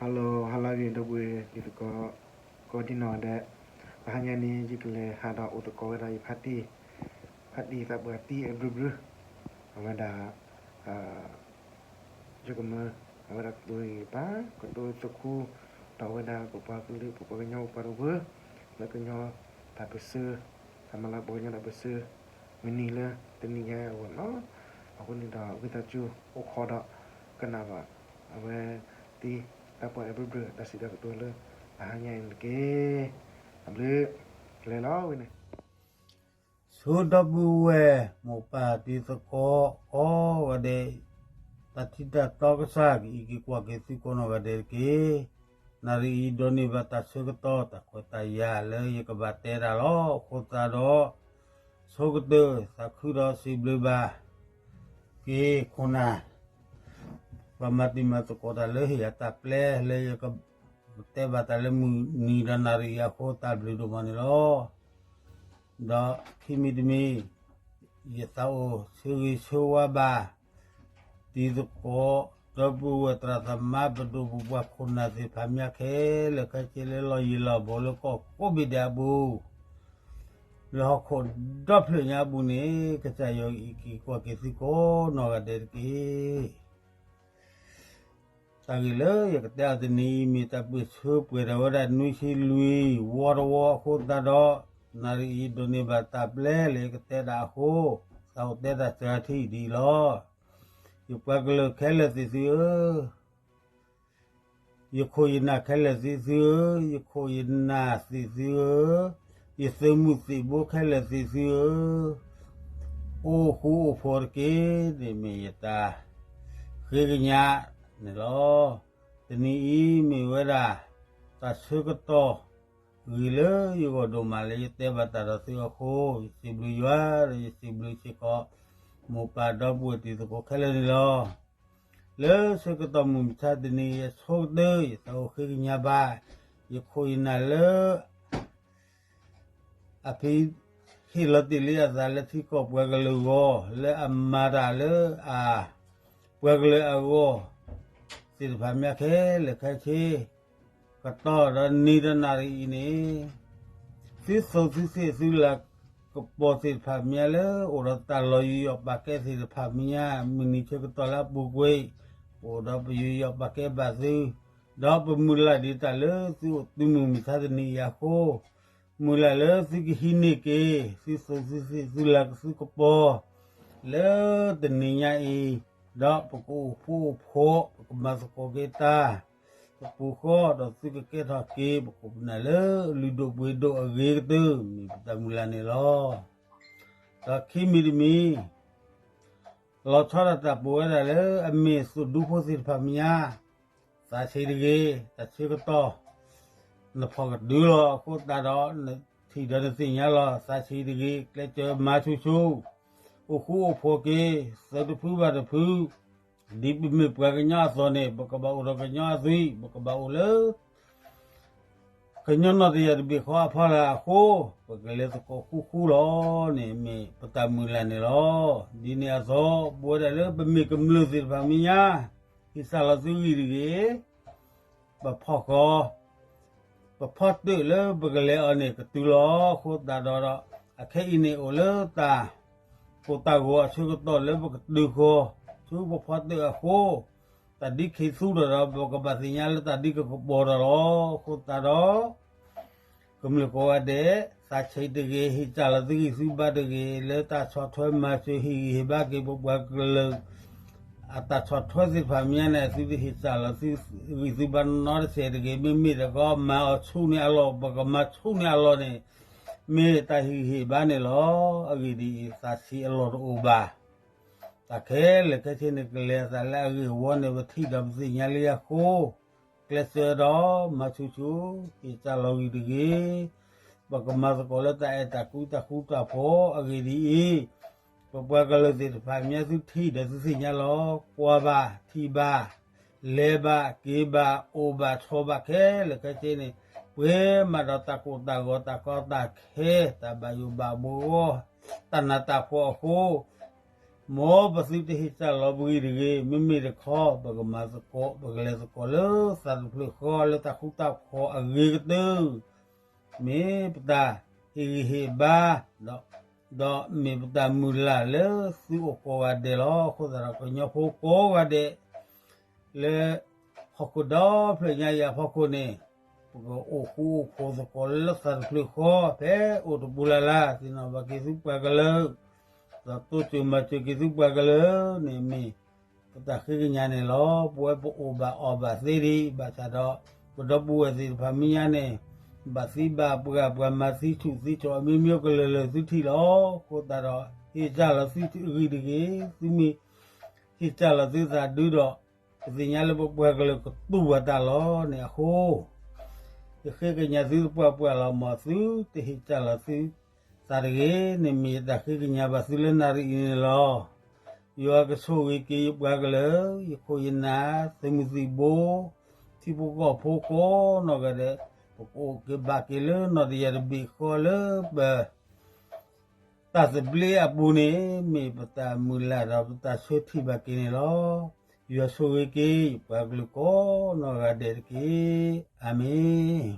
ဟါလီၤ ဟါလၢအဂ့ၤ ဒီပုၢ်ဝဲၢ်တံၤသကိး ကိးဒံနီၢ်ဂၤဒဲး, တဟါညါန့ၣ် ယကလဲၤဟးဒီးအိၣ်သကိးဝဲဒၣ်ယဖါတံၢ်, ဖါတံၢ်သးပှၢ်တံၢ်အဘျုးဘျုး, အဝဲဒၣ် ယကမၢ အဝဲဒၣ်ကတိၤဂ့ၢ်ပာ် ကတိၤသခူ ဒီးအဝဲဒၣ်ပပှၤကလုာ် ပပှၤကညီပပှၤတဝၢ လၢကညီတၢ်ပၢၢ်ဆၢ, တၢ်မၤလၤကပီၤကညီတၢ်ပၢၢ်ဆၢ မုၢ်နံၤလၢတနံၤညါအဂီၢ်န့ၣ်လီၤ. အဃိန့ၣ်ဒီး ဝံသးစူၤအိၣ်ခိးဒီးကနၣ်ဘၣ် အဝဲသ့ၣ်သးပှၢ်အဘျုးဘျုး တၢ်စံးတၢ်ကတိၤလၢ တဟါညါအံၤန့ၣ်တက့ၢ်. အဘျုး ကလဲၤလီၤဝဲန့ၣ် ဆူဒီပုၢ်ဝဲၢ်မိၢ်ပၢ်တံၤသကိးကိးဂၤဒဲး, တၢ်ထံၣ်တၢ်တီကစၢ် ကအံးက့ၤကွၢ်က့ၤသုကိးနီၢ်ဂၤဒဲးတက့ၢ်. နၣ်ရံၣ်အံၤဒိးန့ၢ်ဘၣ်တၢ်ဆၢကတီၢ် တၢ်ခွဲးတၢ်ယာ်လၢယကဘၣ်တဲတၢ်လီၤ. အဃိသတးဒီး ဆိကတၢၢ်သးခုဒီးစံးဘျုးဘၣ်က့ၤခိၣ်နၢ် ပှၤမၤတံၤမၤသကိးတၢ်လၢဟ့ၣ်ယၤတၢ်ပျဲ လၢယကတဲဘၣ်တၢ်လၢမုၢ်နံၤဒီးနၣ်ရံၣ်အံၤအဃိ တၢ်ဘျုးဒိၣ်မးန့ၣ်လီၤ. ဒီးခံမံၤတမံၤ ယသးအိၣ်ဆၢဂ့ၤဆၢဝါဘၣ် တံၤသကိး ဒီပုၢ်ဝဲၢ်သရၣ်သမါ ပဒိၣ်ပပှၢ်ခိၣ်နၢ်သ့ၣ်တဖၣ်မ့ၢ်ခဲလၢာ်ခဲဆ့လၢလီၢ်ယံၤလီၢ်ဘူးလၢကီၢ်ကိးဘ့ၣ်ဒဲးအပူၤ လၢဟီၣ်ခိၣ်ဒီဖျၢၣ်ညါအပူၤန့ၣ် ကစၢ်ယွၤအံးက့ၤကွၢ်က့ၤသုကိးနီၢ်ဂၤဒဲးတက့ၢ်. တၢ်ဂ့ၢ်လၢယကတဲအီၤတနံၤအံၤ မ့ၢ်တၢ်ပၢၢ်ဆၢပှဲၤထီၣ်ဝဲဒၣ်နွံဆံလွံၢ်ဝီတဝီအဃိသတးဒီး နၣ်ရံၣ်အံၤဒိးန့ၢ်ဘၣ်တၢ်ပျဲလၢယကတဲတၢ်အဃိ သးအိၣ်တဲတၢ်စှၤထံၣ်ဒ်အံၤလီၤ. ယပှၤကလုာ်ခဲလၢာ်သ့ၣ်သုဧၢ, ယခိၣ်ယနၢ်ခဲလၢာ်သ့ၣ်သုဧၢ, ယခိၣ်ယနၢ်သ့ၣ်သုဧၢ, ယသုးမုၢ်သံၣ်ဘိခဲလၢာ်သ့ၣ်သုဧၢ, အိၣ်ဃူအိၣ်ဖိးတက့ၢ်န့ၣ် မ့ၢ်ယတၢ်ဃ့ကညးန့ၣ်လီၤ. တနံၤအံၤမ့ၢ်ဝဲဒၣ် တၢ်ဆၢကတီၢ်ဂ့ၤလၢယဂီၢ်ဒိၣ်မးလၢယတဲဘၣ်တၢ်ဒီးသုအဃိ ယစံးဘျုးယွၤ ဒီးယစံးဘျုးစ့ၢ်ကီး မိၢ်ပၢ်ဒီပုၢ်ဝဲၢ်တံၤသကိးခဲလၢာ်န့ၣ်လီၤ. လၢဆၢကတီၢ်မုၢ်မဆါတနံၤအံၤအဆိကတၢၢ် ယသးအိၣ်ဃ့ကညးဘၣ် ယခိၣ်ယနၢ်လၢ အဖံ ဟ့ၣ်လီၤတ့ၢ်လံအသးလၢထံကီၢ်ပှၤကလုာ်အဂီၢ် လၢအမၤတၢ်လၢအ ပှၤကလုာ်အဂီၢ် သ့ၣ်တဖၣ်မ့ၢ်ခဲလၢာ်ခဲဆ့ ကတီၢ်ဒီးနံၤဒီးနၣ်ရံၣ်အံၤန့ၣ် သုသူးသုသ့ၣ်သုလၤကပီၤသ့ၣ်တဖၣ်မ့ၢ်ညါလၢ အိၣ်ဒီးတၢ်လီၤယူးယီၣ်ပာ်ကဲသ့ၣ်တဖၣ်မ့ၢ်ညါ မုၢ်နံၤဆၢကတီၢ်လၢအပူၤကွံာ် ပအိၣ်ဒီးပယူးယီၣ်ပာ်ကဲဘၣ်သု ဒီးပမုၢ်လၢ်ဒံးတၢ်လၢသုအိၣ်သုမုၢ်မဆါတနံၤအံၤအဃိ မုၢ်လၢ်လၢသုကဟံးန့ၢ်က့ၤ သုသူးသုသ့ၣ်သုလၤကသုကပီၤ လၢတနံၤညါအံၤ ဒီးပကအိၣ်ဃူအိၣ်ဖိး ပကမၤသကိးက့ၤတၢ် ပပူၤဃီဒီးသုကကဲထီၣ်က့ၤ ပခိၣ်ပနၢ်လၢအလုၢ်ဒိၣ်ပှ့ၤဒိၣ်အဂ့ၤကတၢၢ် မ့ၢ်ပတၢ်မုၢ်လၢ်န့ၣ်လီၤ. ဒီးခံမံၤတမံၤ လီၤဆီဒၣ်တၢ်ပဝဲဒၣ်လၢအမ့ၢ်သုးဒူဖိသ့ၣ်တဖၣ်မ့ၢ်ညါ သးဆံးတဂ့ၤ တၢ်ဆၢကတီၢ် နဖီၣ်ကဒုလီၤအဃိသတးဒီး နထံၣ်ဒီးနသ့ၣ်ညါလီၤ သးဆံးတဂ့ၤ ကျဲးစၢးမၤဆူၣ်ဆူၣ် အိၣ်ဃူအိၣ်ဖိးက့ၤ သုးတဖုဘၣ်တဖု ဒ်ပမ့ၢ်ပှၤကညီအသိးန့ၣ် ပကဘၣ်အိၣ်ဒီးကညီအသွံၣ် ပကဘၣ်အိၣ်လၢ ကညီနီၢ်တယၢ်တဘ့ၣ်ဃီအဖီလာ်အဃိ ပကလဲၤသကိးဃူဃူလီၤန့ၣ် မ့ၢ်ပတၢ်မုၢ်လၢ်န့ၣ်လီၤ. ဒ်န့ၣ်အသိး ပဝဲဒၣ်လၢပမ့ၢ်ကမျၢၢ်သ့ၣ်တဖၣ်မ့ၢ်ညါ ဟ့ၣ်စၢ်လီၤသုဂံၢ်တဂ့ၤ ပဖီၣ်ဃီ ပဖီၣ်တၢၣ်လၢပကလဲၤအီၤန့ၣ် ကတုၤလီၤအဃိသတးဒီး အခဲအံၤန့ၣ်အိၣ်လၢတၢ် ကိၢ်တၢ်ဂီၤအဆၢကတီၢ်လၢပကတုၤဃီၤ ဆူပဖီၣ်တၢၣ်အဃိ တၢ်ဒ်ခံးသူဒီး ပကဘၣ်သ့ၣ်ညါလၢတၢ်ဒ်ကကပီၤဒီးလီၤ. အဃိသတးဒီး ကမျၢၢ်ကိးဂၤဒဲး သးဆံးတဂ့ၤ ဟ့ၣ်စၢ်လီၤသုဂံၢ်သုဘါတဂ့ၤ လၢတၢ်ဆီၣ်ထွဲမၤစၢၤဟ့ၣ်ဂံၢ်ဟ့ၣ်ဘါက့ၤပပှၤကလုာ် အတၢ်ဆီၣ်ထွဲသ့ၣ်တဖၣ်မ့ၢ်ညါန့ၣ် သုတဟ့ၣ်စၢ်လီၤသုဂံၢ်သုဘါနီတစဲးတဂ့ၤ မ့မ့ၢ်တခီ မၤအီၤဆူၣ်န့ၢ်အလီၢ် ပကမၤဆူၣ်န့ၢ်အလီၢ်န့ၣ် မ့ၢ်တၢ်ဟ့ၣ်ဂံၢ်ဟ့ၣ်ဘါန့ၣ်လီၤ. အဂ့ၢ်ဒ်အံၤ သးဆံးအလီၢ်တအိၣ်ဘၣ်. တၢ်ခဲလၢာ်ခဲဆ့န့ၣ် ကလဲၤအသးလၢအဂ့ၢ်အဝီန့ၣ် ပထံၣ်ဒီးပသ့ၣ်ညါလံအဃိ ကျဲးစၢးဒီးမၤဆူၣ်ဆူၣ် ဟ့ၣ်စၢ်လီၤဂံၢ်တဂ့ၤ ပကမၤသကိးလၢတၢ်အဲၣ်တၢ်ကွံတၢ်ဃူတၢ်ဖိး အဂ့ၢ်ဒ်အံၤ ပပှၤကလုာ်သ့ၣ်တဖၣ်မ့ၢ်ညါသုထံၣ်ဒီးသုသ့ၣ်ညါလီၤ. ကွၢ်ဘၣ် ထံၣ်ဘၣ် လဲၤဘၣ် က့ၤဘၣ် အိၣ်ဘၣ်ဆိးဘၣ်ခဲလၢာ်ခဲဆ့န့ၣ် ပှဲၤမးဒီးတၢ်ကိၢ်တၢ်ဂီၤ တၢ်ကီတၢ်ခဲ တၢ်ဘၣ်ယိၣ်ဘၣ်ဘှီ တၢ်နးတၢ်ဖှီၣ်အဃိ မ်ပသုတဟ့ၣ်စၢ်လီၤပဂံၢ်တဂ့ၤ, မ့မ့ၢ်တခီ ပကမၤသကိး ပကလဲၤသကိးလၢသးတဖျၢၣ်ဃီလၢတၢ်ဃူတၢ်ဖိးအဂ့ၤကတၢၢ် မ့ၢ်ပတၢ်ဟ့ၣ်ဂံၢ်ဟ့ၣ်ဘါ ဒီးမ့ၢ်ပတၢ်မုၢ်လၢ်လၢသုအိၣ်ကိးဂၤဒဲးလီၤ. အဃိသတးဒီး ကညီဖိကိးဂၤဒဲး လၢဟီၣ်ခိၣ်ဒီဖျၢၣ်ညါအံၤအဖီခိၣ်န့ၣ်, ပကအိၣ်ဃူအိၣ်ဖိးသကိးလၢသးတဖျၢၣ်ဃီ ဖဲအိၣ်တပူၤလၢ်လၢ် သ့ၣ်နီၣ်ဘၣ်က့ၤသုပှၤကလုာ်, ဒီးတိစၢၤမၤစၢၤက့ၤသုပှၤကလုာ်န့ၣ် မ့ၢ်ပတၢ်ဃ့ကညးန့ၣ်လီၤ. ပဝဲပအိၣ်ဘၣ်အီၣ်ဘၣ်သ့ဒံး ဘၣ်ဆၣ်ဒီး ပဒီပုၢ်ဝဲၢ်သ့ၣ်တဖၣ်မ့ၢ်ညါန့ၣ် ဘၣ်သံဘၣ်ပှၢ် ပှၤမၤသံဆူၣ်သံထီၣ် မ့မ့ၢ်ကလၢာ်လၢာ်သုထံၣ်လီၤ. အဃိသတးဒီး ဟ့ၣ်စၢ်လီၤသုဂံၢ်တဂ့ၤ, သုမ့ၢ်ဟ့ၣ်စၢ်လီၤသုသးဒုဒီး ပသ့ၣ်ညါလၢပပှၤကလုာ်ကတူၢ်ဘၣ်တၢ်လီၤန့ၣ်အဃိ, ယဃ့ကညးသုသပှၢ်ပှၢ်လီၤ. မ်သုတဟ့ၣ်စၢ်လီၤသုသးတဂ့ၤန့ၣ် မ့ၢ်ယတၢ်ဃ့ကညးဘၣ်သုလၢနၣ်ရံၣ်အံၤန့ၣ်လီၤ. ယွၤကဆိၣ်ဂ့ၤက့ၤယပှၤကလုာ်, ယခိၣ်ယနၢ်, သုးမုၢ်သံၣ်ဘိ, ထံဖိကီၢ်ဖိကိးနီၢ်ဂၤဒဲး, ပကအိၣ်က့ၤဘၣ်က့ၤလၢနီၢ်တယၢ်တဘ့ၣ်ဃီလၢပ တၢ်သဘျ့အပူၤန့ၣ် မ့ၢ်ပတၢ်မုၢ်လၢ်ဒီးပတၢ်ဆၢထံၣ်ဘၣ်က့ၤန့ၣ်လီၤ. ယွၤဆိၣ်ဂ့ၤက့ၤ ယပှၤကလုာ်ကိးနီၢ်ဂၤဒဲးတက့ၢ်. အၤမ့ၣ်.